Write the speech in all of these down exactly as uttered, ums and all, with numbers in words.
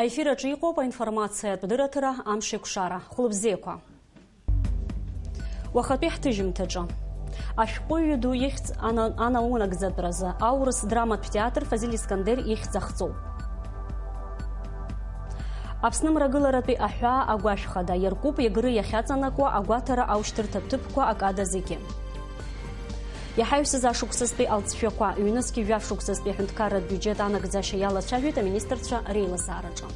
Аефир аҿы иҟоуп аинформациатә дырраҭара Амшеикәшара. Хәлыбзиақәа. Уахатәи ҳҭыжьымҭаҿы. Ашәҟәыҩҩы ду ихьӡ ана-, анаунагӡатәразы аурыс драматә театр Фазиль Искандер ихьӡ ахҵоуп. Аԥсны мрагыларатәи аҳәаа агәашә хада иаркуп Егры иахьаҵанакуа агәаҭара аушьҭырҭа ҭыԥқәа акада зегьы. Иҳаҩсыз ашықәсазтәи алҵшәақәа, ҩнызқьи жәаф шықәсазтәи аҳәынҭқарратә биуџьет анагӡашьа иалацәажәеит аминистрцәа реилазаараҿы.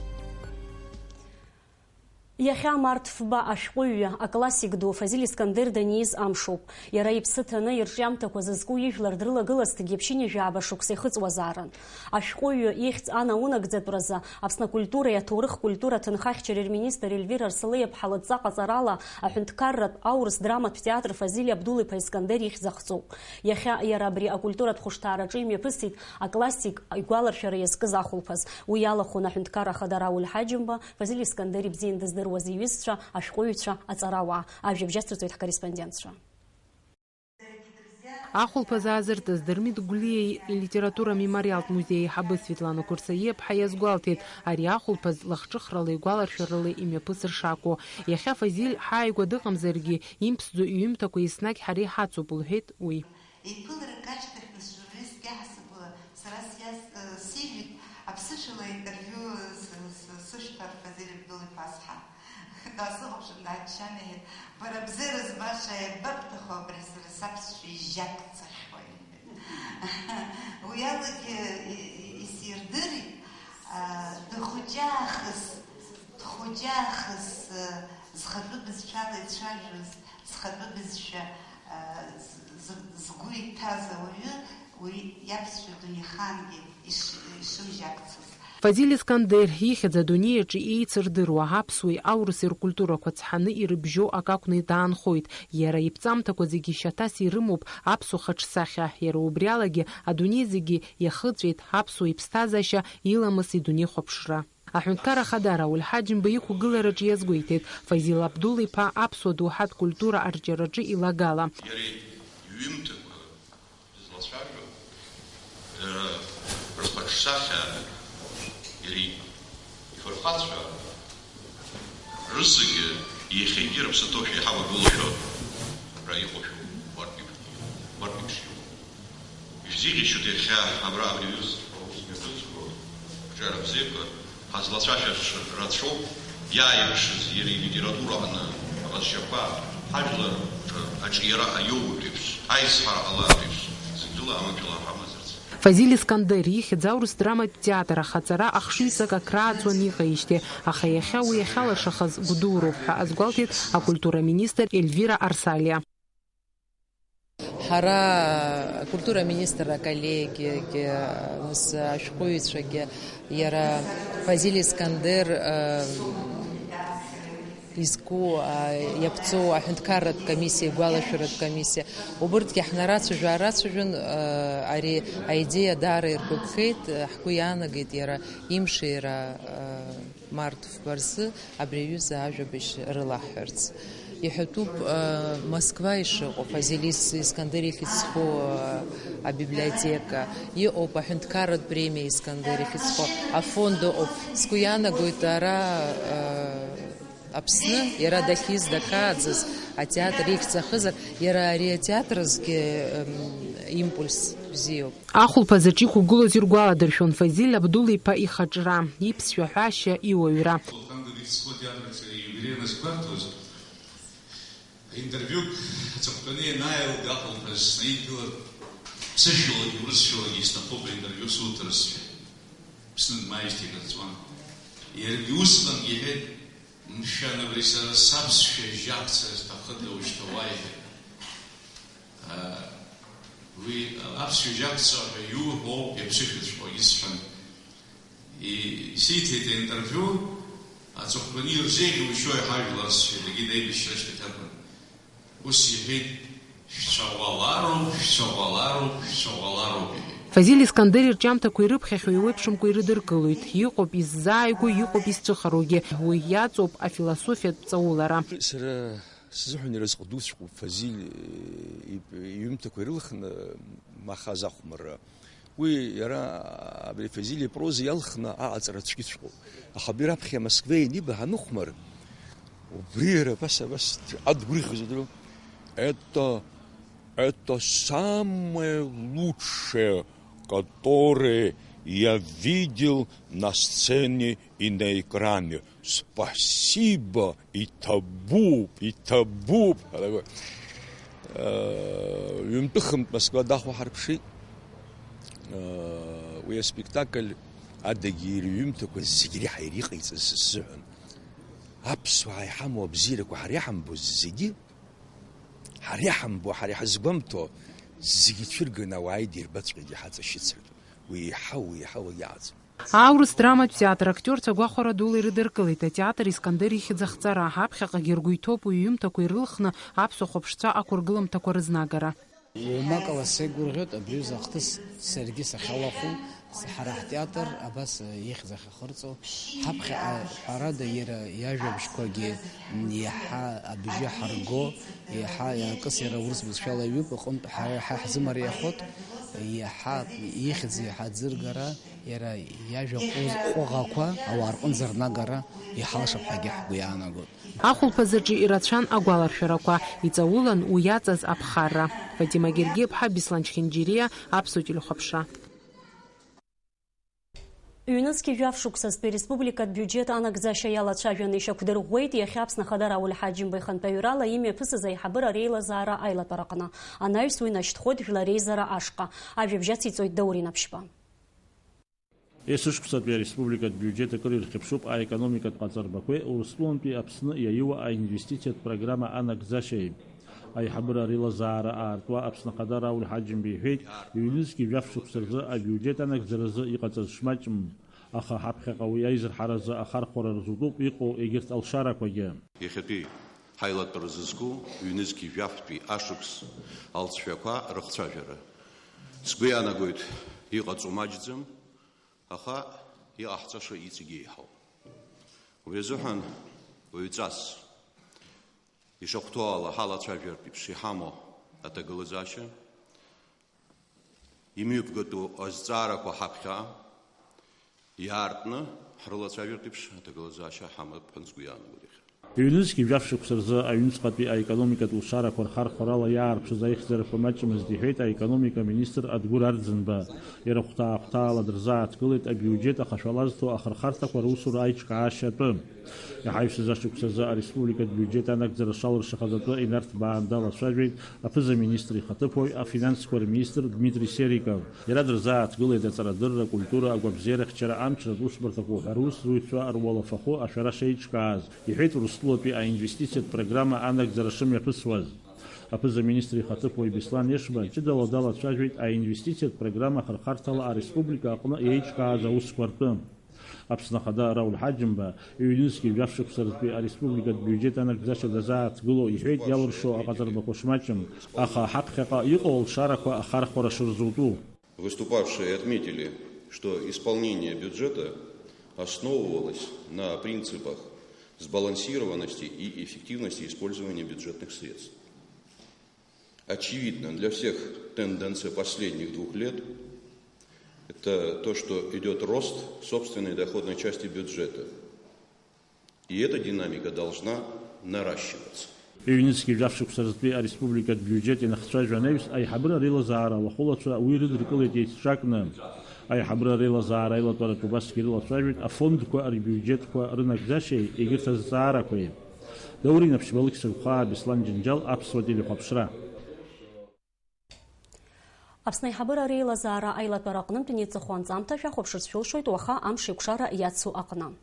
Иахьа март фба ашәҟәыҩҩы, аклассик ду Фазиль Искандер даниз амшоуп. Иара иԥсы ҭаны ирҿиамҭақәа зызку ижәлар дрылагылазҭгьы ԥшьынҩажәи жәаба шықәса ихыҵуазаарын. Ашәҟәыҩҩы ихьӡ анаунагӡатәразы Аԥсны акультуреи аҭоурых-культура аҭынхахьчареи рминистр Ельвира Арсалиаԥҳа лыдҵа ҟаҵарала аҳәынҭқарратә аурыс драматә театр Фазиль Абдул-иԥа Искандер ихьӡ ахҵоуп. Иахьа иара абри акультуратә хәышҭаараҿы имҩаԥысит аклассик игәаларшәара иазкыз ахәылԥаз. Уи иалахәын аҳәынҭқарра ахада Рауль Ҳаџьымба, Фазиль Искандер ибзиан дыздыруаз иҩызцәа, ашәҟәыҩҩцәа, аҵарауаа. Ажәабжь ацырҵоит ҳкорреспондентцәа. Ахәылԥаз аазыртыз Дырмит Гәлиа илитература амемориалтә музеи аиҳабы Светлана Қәырсаиаԥҳа иазгәалҭеит, ари ахәылԥаз лахҿыхрала игәаларшәарала имҩаԥысыр шакәу. Иахьа Фазиль ҳааигәа дыҟамзаргьы, имԥсӡо иҩымҭақәа еснагь ҳара иҳацуп, лҳәеит уи. Еиԥыларак ашьҭахь, нас, журналистк иаҳасабала сара сиаз-, э, сиҩит аԥсышәала аинтервиу с-, с-, сышәҭар Фазиль Абдул-иԥа Асҳа. Даасыхәаԥшын, дааччан иҳәеит, бара бзы рызбаша иабабҭаху абри сара саԥсшәа ижьакцахьоу, иҳәеит. Уи алагьы и-, и-, исирдырит, а, дыхәыҷаахыс, дхәыҷаахыс, а, зхатәы бызшәала ицәажәоз, зхатәы бызшәа, а, з-, з-, згәы иҭаз ауаҩы уи иаԥсшәа дунеихаангьы иш-, ишымжьакцыз. Фазиль Искандер ихьӡ адунеи аҿы еицырдыруа аԥсуеи аурыси ркультурақәа цҳаны ирыбжьоу акы акәны даанхоит. Иара иԥҵамҭақәа зегьы шьаҭас ирымоуп аԥсуа хаҿсахьа. Иара убри алагьы адунеи зегьы иахыҵәеит аԥсуа иԥсҭазаашьа, иламыси дунеихәаԥшра. Аҳәынҭқар ахада Рауль Ҳаџьымба иқәгылараҿы иазгәеиҭеит, Фазиль Абдул-иԥа аԥсуа доуҳатә культура арҿиараҿы илагала. Иара иҩымҭақәа излацәажәо, дара рхаҿсахьа, иара ифырхацәа рызегьы иахьагьы рыԥсы ҭоушәа иҳавагылоушәа абра иҟоушәа уартә иԥ-, уартә иԥшьоуп. Ишәзеиӷьасшьоит иахьа абра абри аҩыза аус мҩаԥысго, ақәҿиара бзиақәа ҳазлацәажәаша рацәоуп, иааирԥшыз иара илитература аҟны аҟазшьақәа, ҳажәлар рҿы аҿиара аиоуеит еиԥш, аизҳара ҟалаатә еиԥш, зегь рыла амаҭәала ҳамазарц. Фазиль Искандер ихьӡ аурыс драматә театр ахаҵара ахшыҩҵак акрааҵуан иҟеижьҭеи, аха иахьа уи ахьалашахаз гәдуроуп ҳәа азгәалҭеит акультура министр Ельвира Арсалиа. Ҳара акультура аминистр аколлегиагьы, нас ашәҟәыҩҩцәагьы, иара Фазиль Искандер, э, изку, а, иаԥҵоу аҳәынҭқарратә комиссиа, игәалашәаратә комиссиа, убырҭгьы ҳнарацәажәа-аарацәажәон, э, ари аидеиа даара иргәаԥхеит, э, ҳгәы иаанагеит иара имшира, э, март фба рзы абри аҩыза ажәабжь рылаҳҳәарц. Иҳәатәуп, э, Москва ишыҟоу, Фазиль Ис-, Искандер ихьӡ зху, э, абиблиотека, иҟоуп аҳәынҭқарратә премиа Искандер ихьӡ зху афонд ыҟоуп. Сгәы иаанагоит, ара, э, Аԥсны иара дахьиз, дахьааӡаз атеатр ихьӡ ахызар, иара ари атеатр азгьы, э, импульс бзиоуп. Ахәылԥазаҿ иқәгылоз иргәаладыршәон Фазиль Абдул-иԥа ихаҿра, иԥсшәа ҳәашьа, иуаҩра. Аинтервиук аҵыхәтәаны ианааилга ахәылԥаз снаидгылан, ԥсышәалагьы урысшәалагьы исҭахуп аинтервиу суҭарц ҳәа. Ԥсны дмааижьҭеи ҟарҵуан. Иаргьы усҟангьы иҳәеит, Мшәан, абри сара саԥсшәа жьакца сҭахыда ушьҭа уа, иҳәеит. Уи аԥсшәа жьакца ҳәа иуҳәо иаԥсышәаҵәҟьоу исҳәан, и-, исиҭеит аинтервиу, аҵыхәтәаны ирзеиӷьушьои ҳажәлар сҳәеит, егьи деибашьра шьҭахьакәын. Ус иҳәеит, шәцәаӷәалароуп, шәцәаӷәалароуп, шәцәаӷәалароуп, иҳәеит. Фазиль Искандер ирҿиамҭақәа ирыԥхьахьоу еиуеиԥшымкәа ирыдыркылоит. Иҟоуп иззааигәоу, иҟоуп изцәыхароугьы. Уи иаҵоуп афилософиатә ҵаулара. Сара сзыҳәан иразҟ дуцәҟоуп Фазиль, э, иб-, иҩымҭақәа ирылхны Махаз ахәмарра. Уи иара абри Фазиль ипроза иалхны аҟаҵара цәгьаҵәҟьоуп. Аха абри раԥхьа Москвеи Ниба ҳанықәмыр, убри иара абас, абас адгәырӷьоз удыруеи? Это, это самое лучшее, которое я видел на сцене и на экране. Спасибо, иҭабуп, иҭабуп ҳәа. Э, ҩынтәыхынтә Москва дахәаҳарԥшит. Э, уи аспектакль адагьы ирҩымҭақәа зегь реиҳа ириҟаиҵаз сзыҳәан. Аԥсуаа иҳамоу абзиарақәа ҳара иаҳамбоз зегьы, ҳара иаҳамбо, ҳара иҳазгәамҭо зегьы цәырганы ауаа идирбаҵәҟьеит иҳаҵашьыцыртә. Уи еиҳау, уи еиҳау агьааӡам. Аурыс драматә театр актиорцәа гәахәара дула ирыдыркылеит атеатр Искандер ихьӡ ахҵара, аԥхьаҟагьы ргәы иҭоуп уи иҩымҭақәа ирылхны аԥсуа хәаԥшцәа ақәыргыламҭақәа рызнагара. Уамак ала сеигәырӷьоит абри аҩыза ахҭыс саргьы сахьалахәу, ҳара ҳтеатр абас ихьӡ ахьахырҵо, ҳаԥхьаҟа ҳәарада иара иажәабжьқәагьы иаҳа абжьы ҳарго, иаҳа акыс иара урыс бызшәала иҩуп, аҟынтә ҳара иаҳа иаҳзымариахоит, иаҳа ихьӡ иаҳа аӡыргара, иара иажәа ҟәыӷ-, ҟәыӷақәа ауаа рҟынӡа рнагара иҳалшап ҳәагьы ҳгәы иаанагоит. Ахәылԥазаҿы ирацәан агәаларшәарақәа, иҵаулан уи иаҵаз аԥхарра. Фатима Гергиаԥҳа, Беслан Чхинџьириа, Аԥсуа телехәаԥшра. Ҩнызқьи жәаф шықәсазтәи ареспубликатә биуџьет анагӡашьа иалацәажәаны ишьақәдырӷәӷәеит иахьа Аԥсны Ахада Рауль Ҳаџьымба ихантәаҩрала имҩаԥысыз аиҳабыра реилазаара аилатәараҟны. Анаҩс уи нашьҭхоит Жәлар реизара ашҟа. Ажәабжь ациҵоит Даур Инаԥшьба. Есышықәсатәи ареспубликатә биуџьет акыр ирхьыԥшуп аекономикатә ҟаҵарбақәеи Урыстәылантәи Аԥсны иаиуа аинвестициатә программа анагӡашьеи. Аиҳабыра реилазаара аартуа Аԥсны Ахада Рауль Ҳаџьымба иҳәеит, ҩнызқьи жәаф шықәса рзы абиуџьет анагӡаразы иҟаҵаз шмаҷым. Аха ҳаԥхьаҟа уи аизырҳаразы ахархәара рзутәуп иҟоу егьырҭ алшарақәагьы. Иахьатәи ҳаилатәара зызку ҩнызқьи жәафтәи ашықәс алҵшәақәа рыхцәажәара. Сгәы иаанагоит, иҟаҵо маҷӡам, аха иҟаҳҵаша иҵегьы еиҳауп. Уи азыҳәан уаҩҵас ишахәҭоу ала ҳалацәажәартә еиԥш иҳамоу аҭагылазаашьа, имҩаԥгатәу азҵаарақәа ҳаԥхьа иаартны ҳрылацәажәартә еиԥш аҭагылазаашьа ҳамоуп ҳәа сгәы иаанагоит иахьа. Ҩнызқьи жәаф шықәса рзы аҩныҵҟатәи аекономикатә лшарақәа рхархәарала иаарԥшыз аихьӡарақәа маҷымызт, иҳәеит аекономика министр Адгәыр Арӡынба. Иара хәҭаа-хәҭаала дырзааҭгылеит абиуџьет ахашәала зҭо ахырхарҭақәа русура аиҿкаашьа атәы. Иҳаҩсыз ашықәсазы ареспубликатә биуџьет анагӡара шалыршахаз атәы инарҭбаан далацәажәеит аԥыза-министр ихаҭыԥуаҩ, афинансқәа рминистр Дмитри Сериков. Иара дырзааҭгылеит аҵарадырра, акультура, агәабзиарахьчара, амчратә усбарҭақәа уҳәа русзуҩцәа руалафахәы ашәара шеиҿкааз, иҳәеит Урыстәылатәи аинвестициатә программа анагӡара шымҩаԥысуаз. Аԥыза-министр ихаҭыԥуаҩ Беслан Ешба ҷыдала далацәажәеит аинвестициатә программа ахырхарҭала ареспублика аҟны еиҿкааз аусқәа ртәы. Аԥсны Ахада Рауль Ҳаџьымба ҩнызқьи жәаф шықәса рзтәи ареспубликатә биуџьет анагӡашьа дазааҭгыло иҳәеит иалыршо аҟаҵарбақәа шмаҷым, аха ҳаԥхьаҟа иҟоу алшарақәа ахархәара шырзутәу. Выступавшие отметили, что исполнение бюджета основывалось на принципах сбалансированности и эффективности использования бюджетных средств. Очевидно для всех тенденция последних двух лет — это то, что идёт рост собственной доходной части бюджета. И эта динамика должна наращиваться. Ҩнызқьи жәаф шықәса рзтәи ареспубликатә биуџьет ианахцәажәа анаҩс, аиҳабыра реилазаара алахәылацәа уи рыдыркылеит еицҿакны. Аиҳабыра реилазаара аилатәаратә убасгьы ирылацәажәеит афондқәа рбиуџьетқәа рынагӡашьеи егьырҭ азҵаарақәеи. Даур Инаԥшьба, Алықьса Гәхаа, Беслан Џьынџьал, Аԥсуа телехәаԥшра. Аԥсны аиҳабыра реилазаара аилатәара аҟнытә иҵыхәа анҵамҭа шәахәаԥшырц шәылшоит уаха амш еиқәшара иацу аҟны.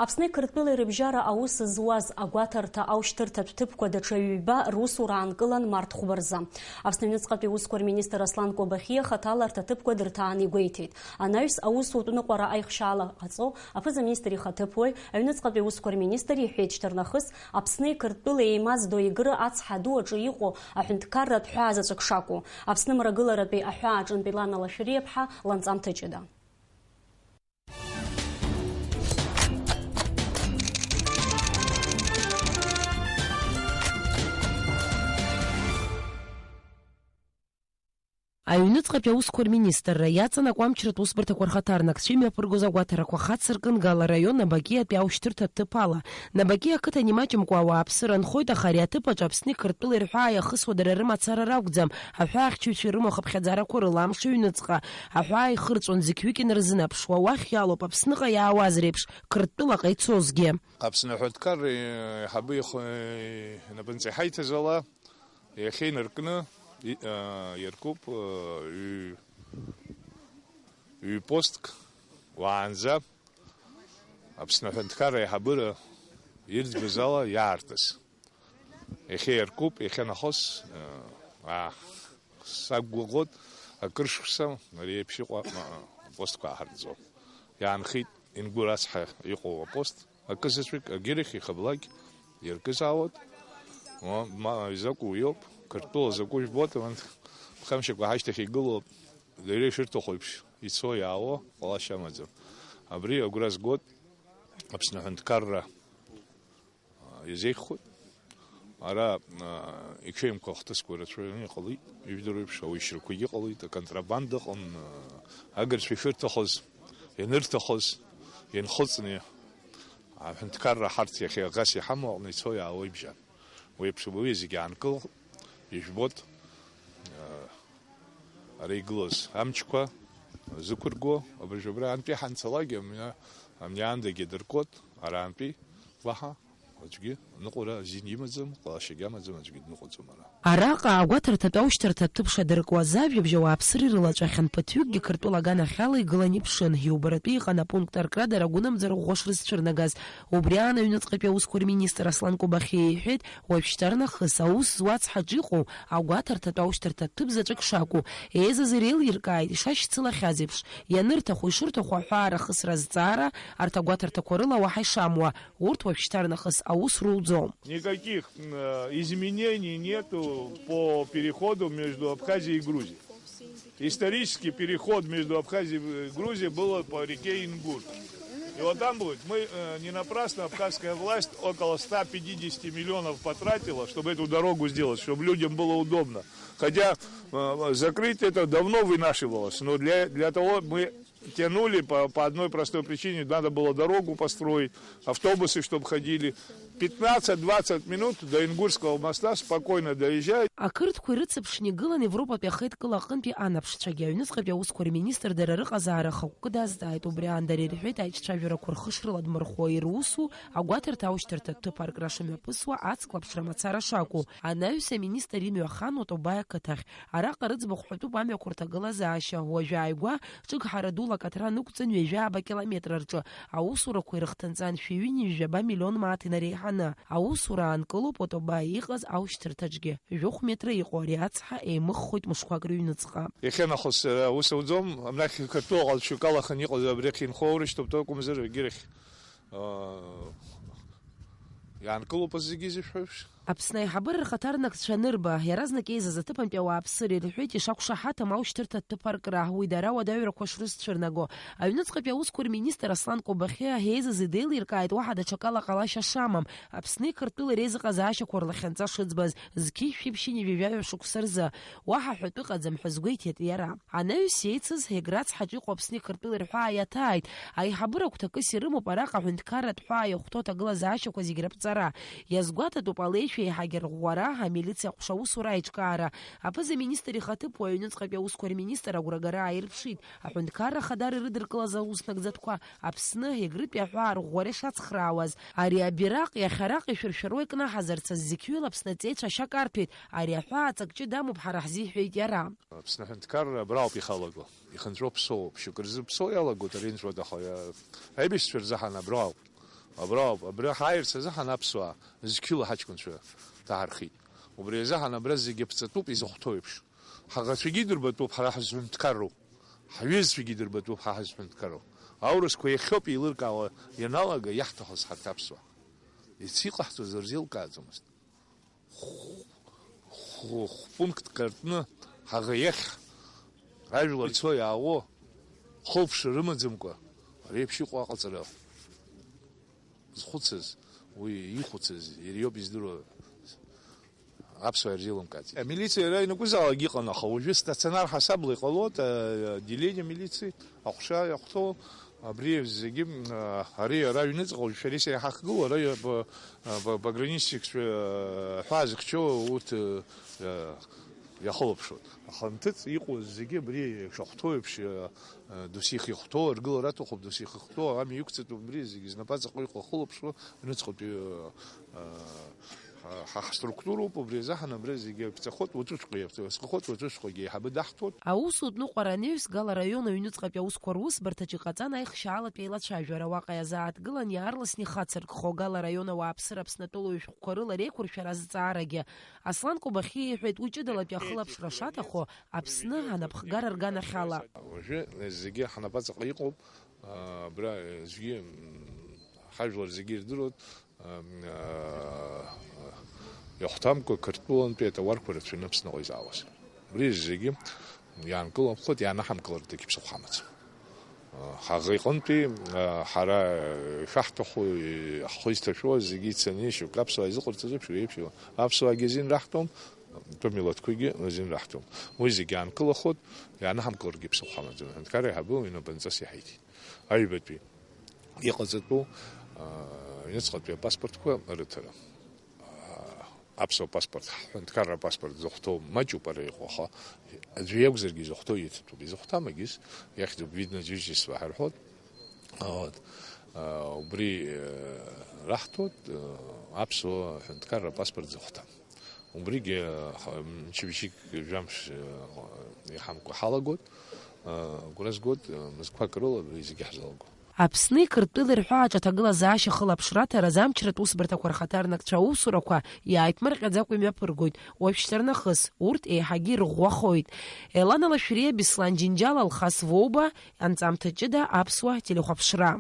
Аԥсни Қырҭтәылеи рыбжьара аус зуаз агәаҭарҭа аушьҭырҭатә ҭыԥқәа даҽа ҩба русура аанкылан март хәба рзы. Аԥсны аҩныҵҟатәи аусқәа рминистр Аслан Кобахьиа хаҭала арҭ аҭыԥқәа дырҭаан игәеиҭеит. Анаҩс аусутә ныҟәара аихшьаала ҟаҵо аԥыза-министр ихаҭыԥуаҩ, аҩныҵҟатәи аусқәа рминистр иҳәеит шьҭарнахыс Аԥсни Қырҭтәылеи еимаздо Егры ацҳа ду аҿы иҟоу аҳәынҭқарратә ҳәаа заҵәык шакәу. Аԥсны мрагыларатәи аҳәаа аҿынтә Елана Лашәриаԥҳа ланҵамҭа ҷыда. Аҩныҵҟатәи аусқәа рминистрра иаҵанакуа амчратә усбарҭақәа рхаҭарнакцәа имҩаԥыргоз агәаҭарақәа хацыркын Гала араион Набаки-атәи аушьҭырҭа аҭыԥ ала. Набаки ақыҭан имаҷымкәа ауааԥсыра нхоит, аха ари аҭыԥ аҿы Аԥсни Қырҭтәылеи рҳәаа иахысуа дара рымацара ракәӡам, аҳәаахьчаҩцәа ирымоу ахыԥхьаӡарақәа рыла амш аҩныҵҟа аҳәаа ихырҵәон зқьҩык инарзынаԥшуа, уахь иалоуп Аԥсныҟа иаауаз реиԥш Қырҭтәылаҟа ицозгьы. Аԥсны аҳәынҭқарра еиҳабы ихы инапынҵа иҳаиҭаз ала, иахьа инаркны, и-, а, иаркуп, а, ҩ-, ҩ-постк уаанӡа Аԥсны аҳәынҭқарра аиҳабыра ирӡбаз ала иаартыз. Иахьа иаркуп, иахьанахыс, а, а, сақәгәыӷуеит, акыр шықәса ари еиԥш иҟоу, а, апостқәа ааҳартӡом. Иаанхеит Ингәыр ацҳа иҟоу апост. Акы заҵәык агьырахь ихаблак иркызаауеит. Ма, ма изакәу иоуп, Қырҭтәыла закәу жәбоит, уант ԥхамшьақәа ҳашьҭахь игылоуп, иара ишырҭаху еиԥш ицо-иаауа ҟалашьа амаӡам. Абри агәра згоит Аԥсны аҳәынҭқарра, а, иазеиӷьхоит. Ара, а, иҽеимкәа ахҭысқәа рацәаҩны иҟалеит, ижәдыруеиԥш, ауаҩшьрақәагьы ҟалеит, аконтрабанда ыҟан, а, агырцәа ишырҭахыз, ианырҭахыз, ианхыҵны, аҳәынҭқарра ҳарҭ иахьа ӷас иҳамоу аҟны ицо-иаауа ибжьан. Уи еиԥш ауаҩы зегьы аанкыл, ижәбоит, а, ара игылаз амчқәа зықәырго, абыржә абра аантәи ҳанцалакгьы амни-, амниаандагьы дыркуеит, араантәи уаҳа аӡәгьы аныҟәара азин имаӡам, ҟалашьагьы амаӡам, аӡәгьы дныҟәаӡом ара. Араҟа агәаҭарҭатә аушьҭарҭа аҭыԥ шадыркуаз ажәабжь ауааԥсыра ирылаҿахьан, ԥыҭҩыкгьы Қырҭтәыла аганахьала игылан иԥшын, иубаратәы иҟан апункт аркра дара агәынамӡара ӷәӷәа шрызцәырнагаз. Убри аан аҩныҵҟатәи аусқәа рминистр Аслан Кобахьиа иҳәеит, уажәшьҭарнахыс аус зуа ацҳаҿ иҟоу агәаҭарҭатә аушьҭарҭа ҭыԥ заҵәык шакәу, еизаз иреилиркааит ишашьцылахьаз еиԥш, ианырҭаху, ишырҭаху аҳәаа рахысра азҵаара, арҭ агәаҭарҭақәа рыла уаҳа ишамуа, урҭ уажәшьҭарнахыс аус руӡом. Никаких, м, э, изменений нету по переходу между Абхазией и Грузией. Исторический переход между Абхазией и Грузией был по реке Ингур. И вот там будет. Мы, э, не напрасно абхазская власть около ста пятидесяти миллионов потратила, чтобы эту дорогу сделать, чтобы людям было удобно. Хотя, э, закрыть это давно вынашивалось, но для, для того мы тянули по, по одной простой причине. Надо было дорогу построить, автобусы чтоб ходили. Пятнадцать-двадцать минут до Ингурского моста спокойно доезжает. Ақырҭқәа ирыцыԥшны игылан Европатәи ахеидкыла аҟынтәи анаԥшцәагьы. Аҩныҵҟатәи аусқәа рминистр дара рыҟазаара ахықәкы дазҵааит. Убри аан дара ирҳәеит аиҿцәажәарақәа рхы шрыладмырхәуа ирусу, агәаҭарҭа аушьҭарҭа ҭыԥ аркра шымҩаԥысуа, ацклаԥшра мацара шакәу. Анаҩс аминистр имҩа ахан Отобаи ақыҭахь. Араҟа рыӡбахә ҳәатәуп амҩақәа рҭагылазаашьа. Уажәы ааигәа, ҿыгҳара дула акаҭра нықәҵан ҩажәаба километр рҿы аусурақәа ирыхҭынҵан шәи ҩынҩажәаба миллион мааҭ инареиҳаны. Аусура аанкылоуп Отобаи иҟаз аушьҭарҭаҿгьы. Жәохә метра иҟоу ари ацҳа еимыххоит мышқәак рыҩныҵҟа. Иахьанахыс, э, аус ауӡом, абнахь Қырҭтәыла ҟалцәак алаханы иҟаз абрахь инхо аурышьҭоуп, акәымзар, егьырахь, э, иаанкылоуп зегьы зышәҳәо еиԥш. Аԥсны аиҳабыра рхаҭарнакцәа анырба, иаразнак еизаз аҭыԥантәи ауааԥсыра ирҳәеит ишақәшаҳаҭым аушьҭырҭа аҭыԥ аркра, уи дара уадаҩрақәа шрызцәырнаго. Аҩныҵҟатәи аусқәа рминистр Аслан Кобахьиа еизаз идеилиркааит уаҳа даҽакала ҟалашьа шамам, Аԥсни Қырҭтәылеи реизыҟазаашьақәа рлахьынҵа шыӡбаз, зқьи жәшәи ԥшьынҩажәи жәаҩа шықәса рзы. Уаҳа ҳәатәы ыҟаӡам ҳәа азгәеиҭеит иара. Анаҩс еицыз Егры ацҳаҿы иҟоу Аԥсни Қырҭтәылеи рҳәаа иаҭааит. Аиҳабыра гәҭакыс ирымоуп араҟа аҳәынҭқарратә ҳәаа иахәҭоу аҭагылазаашьақәа зегь раԥҵара. Иазгәаҭатәуп алеишәа еиҳагьы арӷәӷәара, амилициа аҟәша аусура аиҿкаара. Аԥыза-министр ихаҭыԥуаҩ аҩныҵҟатәи аусқәа рминистр агәрагара ааирԥшит, аҳәынҭқарра ахадара ирыдыркылаз аус нагӡатәқәа Аԥсны, Егрытәи аҳәаа арӷәӷәара ишацхраауаз. Ари абираҟ иахьа араҟа ишәыршәыруа икнаҳазарц азқьҩыла Аԥсны аҵеицәа ашьа карҭәеит, ари аҳәаа ҵак ҷыда амоуп ҳара ҳзы, иҳәеит иара. Аԥсны аҳәынҭқарра абраауп ихалаго. Ихынҵәо ԥсоуоуп, шьоукы рзы ԥсоу иалагоит, ари инҵәоит, аха, э, аибашьцәа рзыҳәан абраауп. Абраауп, абра ҳааирц азыҳәан аԥсуаа зқьыла ҳаҷкәынцәа ҭаҳархеит. Убри азыҳәан абра зегьы ԥҵатәуп изыхәҭоу еиԥш. Ҳаӷацәагьы идырбатәуп ҳара ҳзҳәынҭқарроу. Ҳҩызцәагьы идырбатәуп ҳа ҳзҳәынҭқарроу. Аурысқәа иахьоуп еилыркаауа ианалага иаҳҭахыз ҳарҭ аԥсуаа. Иацы иҟаҳҵоз рзеилкааӡомызт. Хә-, хә-, хә-пунктк артны ҳаӷа иахь ажәлар ицо-иаауо, хылԥшра рымаӡамкәа, ари еиԥш иҟоу аҟаҵара зхәыцыз, уи ихәыцыз иара иоуп издыруа. Аԥсуаа ирзеилымкааӡеит. Амилициа иара ианакәызаалак иҟан, аха уажәы стационар ҳасабла иҟалоит, а, отделение милиции, аҟәша иахәҭоу, абри зегьы, а, ари ара аҩныҵҟа уажә шәареи сареи ҳахгылоу, ара иаб-, а, ба-, пограничникцәа, а, ҳәаа зыхьчо урҭ, а, иахылаԥшуеит. Аханҭыҵ иҟоу зегьы абри шахәҭоу еиԥш, а, а, досих ихәҭоу, аргылара аҭахуп, досих ихәҭоу, амҩа иқәҵатәуп, абри зегьы знапаҵаҟа иҟоу ахылаԥшуа, аҩныҵҟатәи, а, а, Ҳа, ҳа ҳструктуроуп, убри азы ҳанабра зегьы иаԥҵахоит, уаҵәыҵәҟьа иаԥҵахоит, уаҵәыҵәҟьагьы еиҳабы даҳҭоит. Аусутә ныҟәара анаҩс, Гал араион аҩныҵҟатәи аусқәа русбарҭаҿы иҟаҵан аихшьаалатә еилацәажәара, уаҟа иазааҭгылан иаарласны ихацыркхо Гал араион ауааԥсыра Аԥснатәылоу ишәҟәқәа рыла реиқәыршәара азҵаарагьы. Аслан Кобахьиа иҳәеит, уи ҷыдалатәи ахылаԥшра шаҭаху Аԥсны анапхгара рганахьала. Уажәы зегьы ҳнапаҵаҟа иҟоуп, абра аӡәгьы, м, ҳажәлар зегьы ирдыруеит. Иахәҭамкәа Қырҭтәылантәи атауарқәа рацәаны Аԥсныҟа изаауаз. Убри зегьы иаанкылахоит, иаанаҳамкылартәгьы ԥсыхәа ҳамаӡам. Ҳаӷа иҟынтәи ҳара ишаҳҭаху, ҳхы изҭашәо зегьы ицаны шьоук аԥсуаа изыҟарҵаз еиԥш, уи еиԥш иҟан. Аԥсуаагьы азин раҳҭом, атәым милаҭқәагьы азин раҳҭом. Уи зегьы аанкылахоит, иаанаҳамкыларгьы ԥсыхәа ҳамаӡам. Аҳәынҭқарра аиҳабы уи инапынҵас иҳаиҭеит. Аҩбатәи иҟаҵатәу, аа, аҩныҵҟатәи апаспортқәа рыҭара. Аа, аԥсуа паспорт, ҳҳәынҭқарра апаспорт зыхәҭоу маҷуп ара иҟоу, аха аӡәы иакәзаргьы изыхәҭоу иҭатәуп. Изыхәҭам агьыс, иахьӡуп видное жительство ҳәа рҳәоит. Вот. Аа, убри, э, раҳҭоит, э, аԥсуа ҳәынҭқарра апаспорт зыхәҭам. Убригьы, ха-, мчыбжьык, жәамш, э, иҳамкәа ҳалагоит, э, агәра згоит, э, мызқәак рыла абри зегьы ҳзалаго. Аԥсни Қырҭтәылеи рҳәаа аҿы аҭагылазаашьа ахылаԥшра аҭара азы амчратә усбарҭақәа рхаҭарнакцәа аусурақәа иааиԥмырҟьаӡакәа имҩаԥыргоит, уажәшьҭарнахыс урҭ еиҳагьы ирӷәӷәахоит. Елана Лашәриа, Беслан Џьынџьал, Алхас Воуба, анҵамҭа ҷыда, Аԥсуа телехәаԥшра.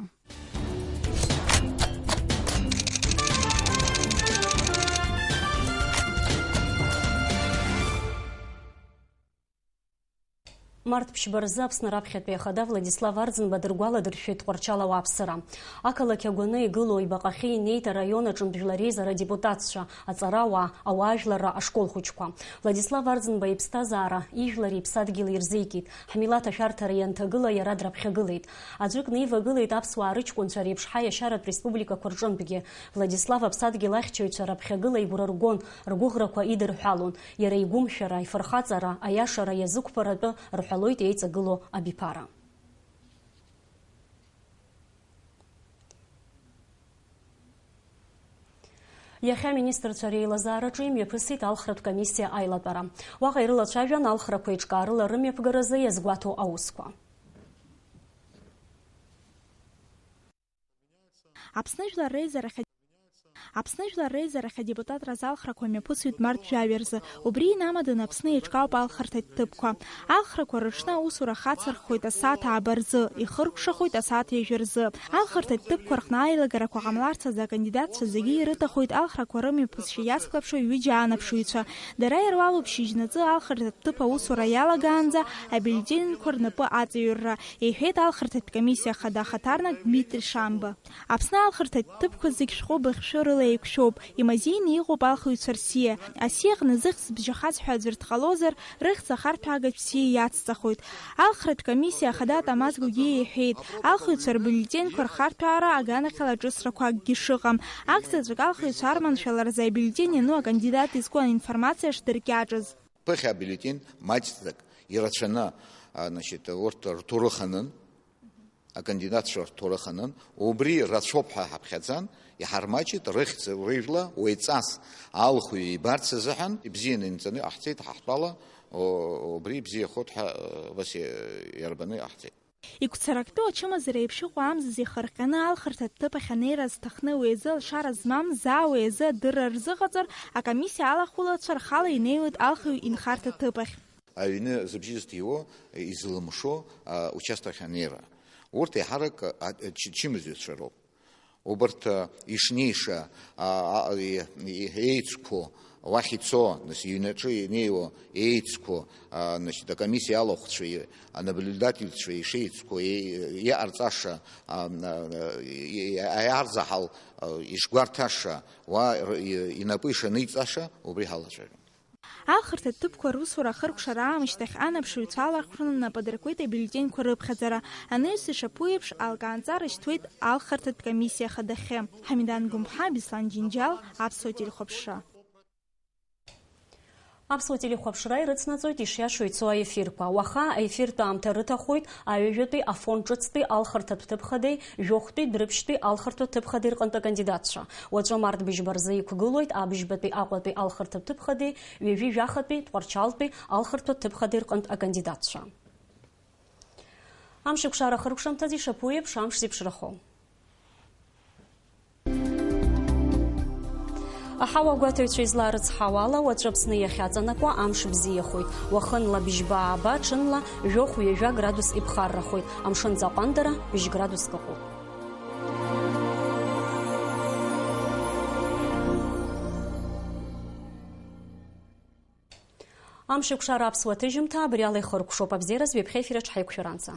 Март ԥшьба рзы Аԥсны раԥхьатәи ахада Владислав Арӡынба дыргәаладыршәеит Тҟәарчал ауааԥсыра. Ақалақь агәаны игылоу ибаҟахьы инеит араион аҿынтә жәлар реизара адепутатцәа, аҵарауаа, ауаажәларра ашкол хәыҷқәа. Владислав Арӡынба иԥсҭазаара ижәлари иԥсадгьыли ирзеикит. Ҳмилаҭ ашәарҭара ианҭагыла иара драԥхьагылеит. Аӡәыкны ивагылеит аԥсуаа рыҷкәынцәа реиԥш ҳаи ашьаратә республикақәа рҿынтәгьы. Владислав аԥсадгьыл ахьчаҩцәа раԥхьагыла игәра ргон, ргәыӷрақәа идырҳәалон. Иара игәымшәара, ифырхаҵара, аиашара иазықәԥаратәы рҳәалоит еиҵагылоу абиԥара. Иахьа аминистрцәа реилазаараҿы имҩаԥысит алхратә комиссиа аилатәара. Уаҟа ирылацәажәан алхрақәа еиҿкаарыла рымҩаԥгаразы иазгәаҭоу аусқәа. Аԥсны Жәлар Реизарахь Аԥсны Жәлар Реизарахь адепутатра азы алхрақәа мҩаԥысуеит март жәаҩа рзы. Убри инамаданы Аԥсны еиҿкаауп алхырҭатә ҭыԥқәа. Алхрақәа рыҽны аусура хацырххоит асааҭ ааба рзы, ихыркәшахоит асааҭ ҩажәа рзы. Алхырҭатә ҭыԥқәа рҟны аилагарақәа ҟамларц азы акандидатцәа зегьы ирыҭахоит алхрақәа рымҩаԥысшьа иацклаԥшуа ҩыџьа анаԥшыҩцәа. Дара ируалуп шьыжьнаҵы алхырҭатә ҭыԥ аусура иалагаанӡа абиуллетенқәа рнапы аҵаҩрра, иҳәеит алхырҭатә комиссиа ахада ахаҭарнак Дмитри Шамба. Аԥсны алхырҭатә ҭыԥқәа зегь шәҟәы быхьшәы рыла еиқәшәоуп, имазеины иҟоуп алхыҩцәа рсиа. Асиа аҟны зыхьӡ бжьахаз ҳәа аӡәыр дҟалозар, рыхьӡ ахарҭәаагатә сиа иацҵахоит. Алхратә комиссиа ахада Тамаз Гогиа иҳәеит, алхыҩцәа рбиуллетенқәа рхарҭәаара аганахьала ҿыцрақәа акгьы шыҟам. Акзаҵәык алхыҩцәа арманшәаларазы абиуллетен иану акандидат изку аинформациа шдыркьаҿыз. Ԥыхьа абиуллетен маҷӡак ирацәаны, а, значит, урҭ рҭоурых анын, акандидатцәа рҭоурых анын, убри рацәоуп ҳәа ҳаԥхьаӡан, иҳармаҷит, рыхьӡ, рыжәла уаҩҵас алхҩы ибарц азыҳәан, ибзианы инҵаны иҟаҳҵеит, ҳахәҭала, о-, убри ибзиахоит ҳәа, э, убас иа-, иарбаны иҟаҳҵеит. Игәцарактәу ачымазара еиԥш иҟоу амзазы ихырҟьаны алхырҭатә ҭыԥ ахь анеира зҭахны уи азы алшара змам заа уи азы адырра рзыҟаҵар, акомиссиа алахәылацәа рхала инеиуеит алхыҩ инхарҭа ҭыԥ ахь. Аҩны зыбжьы зҭиуо, изылымшо, а, участок ахь анеира. Урҭ еиҳарак, а, а, ч-, чымазаҩцәа роуп. Убарҭ, а, ишнеиша, а, а, и-, и-, еицқәоу, уахь ицо, нас, иҩнаҿы инеиуа еицқәоу, а, значит, акомиссиа алахәцәеи, анаблюдательцәеи ишеицқәоу, е-, иҟарҵаша, а, а, и-, и-, аиарзаҳал, а, ишгәарҭаша, уа р-, и-, инапы ишаниҵаша, убри ҳалацәажәон. Алхырҭатә ҭыԥқәа русура ахыркәшара аамышьҭахь анаԥшыҩцәа алархәраны нап адыркуеит абиуллетеньқәа рыԥхьаӡара. Анаҩс ишаԥу еиԥш, алкаанҵа рышьҭуеит алхырҭатә комиссиа ахадахьы. Ҳамидан Гәымԥҳа, Беслан Џьынџьал, Аԥсуа телехәаԥшра. Аԥсуа телехәаԥшра ирыцнаҵоит ишиашоу ицо аефирқәа. Уаха аефиртә аамҭа рыҭахоит аҩажәатәи афон ҿыцтәи алхырҭатә ҭыԥхадеи, жәохәтәи дәрыԥшьтәи алхырҭатә ҭыԥхадеи рҟынтә акандидатцәа. Уаҵәы март быжьба рзы иқәгылоит абыжьбатәи Аҟәатәи алхырҭатә ҭыԥхадеи, ҩажәи жәахатәи Тҟәарчалтәи алхырҭатә ҭыԥхадеи рҟынтә акандидатцәа. Амшеикәшара ахыркәшамҭазы ишаԥу еиԥш амш зеиԥшрахо. Аҳауа агәаҭаҩцәа изларыцҳауала, уаҵәы Аԥсны иахьаҵанакуа амш бзиахоит. Уахынла быжьба ааба, ҽынла жәохә-ҩажәа градус иԥхаррахоит, амшынҵа аҟәандара быжь градуск ыҟоуп. Амшеикәшара аԥсуа ҭыжьымҭа абри ала ихыркәшоуп. Абзиараз ҩаԥхьа ефир аҿы ҳаиқәшәаранӡа.